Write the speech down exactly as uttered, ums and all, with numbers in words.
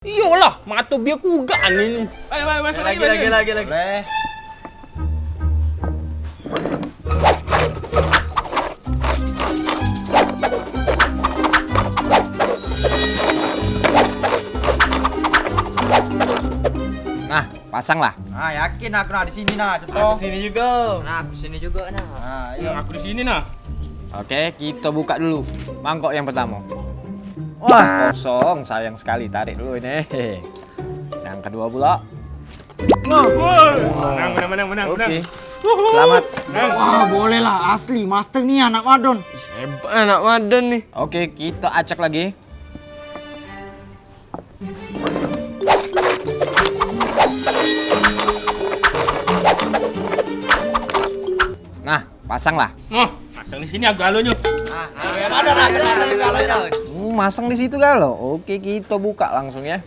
Iyolah, mato biar kugak ane ni. Ayo, ayo, masuk lagi, lagi, lagi, lagi, lagi. Boleh. Nah, pasang lah. Nah, yakin aku nak di sini nah, cetok. Aku sini juga. Nah, aku sini juga nah. Nah, ayo. Aku di sini nah. Oke, kita buka dulu mangkok yang pertama. Wah, kosong. Sayang sekali. Tarik dulu ini. Yang kedua pula. Woi, menang, menang, menang, menang, menang. Oke. Selamat. Menang. Wah, boleh lah. Asli, master ni anak wadon. Hebat anak wadon ni. Oke, kita acak lagi. Nah, pasang lah. Nah, pasang di sini aku galonyo. Nah, ada lah, ada lah, ada lah. Uh, masang di situ galo. Oke, kita buka langsung ya.